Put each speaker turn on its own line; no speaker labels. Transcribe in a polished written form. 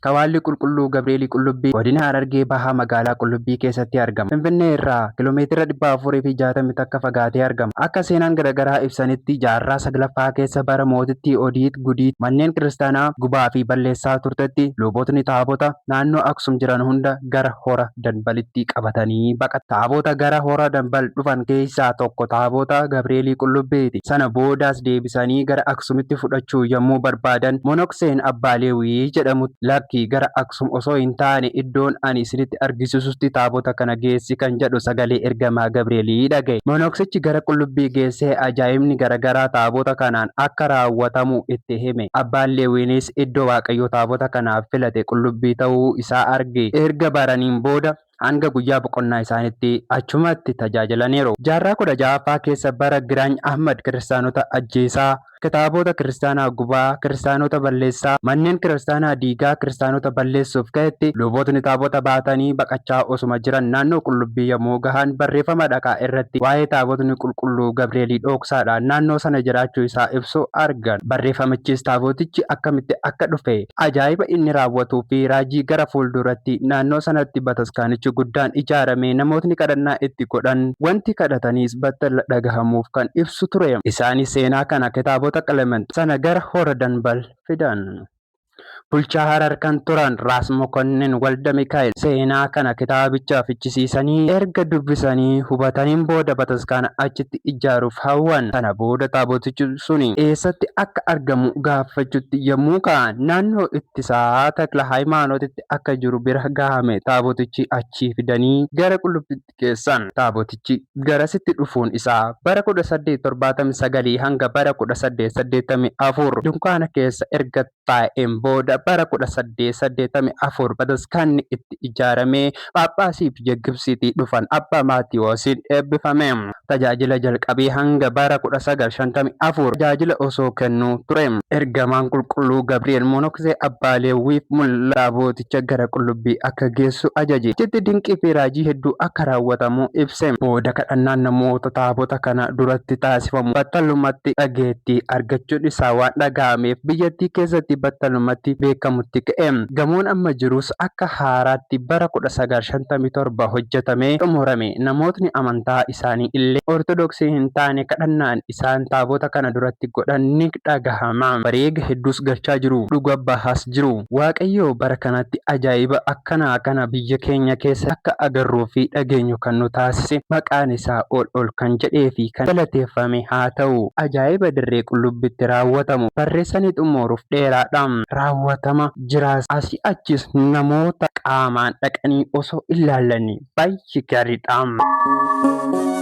Kawaalli Qulqulluu Gabreelii Qullubbii godina Harargee Bahaa magaalaa Qullubbii keessatti argama. Finfinnee irraa kiiloomeetira 461 fagaatee argama. Akka seenaan garaagaraa ibsanitti jaarraa saglaffaa keessa bara mootittii Odiit Gudiit manneen kiristaanaa gubaa fi balleessaa turtetti lubootni taabota naannoo Aksum jiran hunda gara hora Danbalitti qabatanii baqatan. Taabota gara hora Danbal dhufan keessaa tokko taabota Gabreelii Qullubbiiti. Sana boodas deebisanii gara Aksumitti fudhachuu yommuu barbaadan Monokseen Abbaa Leewwii jedhamu lakkii gara Aksum osoo hin taane iddoon ani isinitti argisiisutti taabota kana geessi kan jedhu sagalee ergamaa Gabreelii dhaga'e. Monoksichi gara Qullubbii geessee ajaa'ibni garagaraa taabota kanaan akka raawwatamu itti hime. Abbaan Leewwiinis iddoo Waaqayyo taabota kanaaf filate Qullubbii ta'uu isaa arge. Erga baraniin booda hanga guyyaa boqonnaa isaaniitti achumatti tajaajilaniiru. Jaarraa 16ffaa keessa bara Giraany Ahmad kiristaanota ajjeesaa, kitaabota kiristaanaa gubaa, kiristaanota balleessaa, manneen kiristaanaa diigaa kiristaanota balleessuuf ka'etti lubootni taabota baatanii baqachaa osuma jiran naannoo Qullubbii yommuu gahan barreeffama dhakaa irratti waa'ee taabotni qulqulluu Gabreelii dhooksaadhaan naannoo sana jiraachuu isaa ibsu argan. Barreeffamichis taabotichi akkamitti akka dhufe, ajaa'iba inni raawwatuu fi raajii gara fuulduratti naannoo sanatti bataskaanichi guddaan ijaaramee namootni kadhannaa itti godhan wanti kadhataniis battala dhagahamuuf kan ibsu ture. Isaanis seenaa kana kitaabota Qiliment sana gara Hora Danbal fidan. Bulchaa Harar kan turan Raas Mokonnin Walda Mikaa'el seenaa kana kitaabicha fichisiisanii erga dubbisanii hubataniin booda bataskaana achitti ijaaruuf hawwan. Sana booda taabotichi suni eessatti akka argamu gaafachutti yommuu ka'an naannoo ittisaa Takla Hayimaanotitti akka jiru bira gahame. Taabotichi achii fidanii gara Qullubbiitti geessan. Taabotichi garasitti dhufuun isaa bara 1879 hanga bara 1884 dunkaana keessa erga taa'een booda bara 1884 bataskaanni itti ijaaramee Phaaphaasii biyya Gibtsiitii dhufan Abbaa Maatiwoosiin eebbifame. Tajaajila jalqabee hanga bara 1954 tajaajila osoo kennuu ture. Ergamaan Qulqulluu Gabri'eel Monoksee Abbaa Leewwiif mul'ata Taaboticha gara Qullubbii akka geessu ajaje. Achitti dinqii fi raajii hedduu akka raawwatamu ibse. Booda kadhannaan namoota taabota kana duratti taasifamu battalumatti dhageettii argachuun isaa waan dhaga'ameef biyyattii keessatti battalumatti beekamutti ka'e. Gamoon amma jirus akka haaraatti bara 1957 hojjetamee xumurame. Namootni amantaa isaanii illee Ortodoksii hin taane kadhannaan isaan taabota kana duratti godhan ni dhagahama. Wareega hedduus galchaa jiru. Dhuga bahaas jiru. Waaqayyo bara kanatti ajaa'iba akkanaa kana biyya keenya keessatti akka agarruu fi dhageenyu kan nu taasise maqaan isaa ol ol kan jedhee fi kan galateeffame haa ta'u. Ajaa'iba Dirree Qullubbitti raawwatamu barreessanii xumuruuf dheeraadha. Raawwatama jiraas. Asii achis namoota qaamaan dhaqanii osoo ilaalanii baay'ee gaariidha.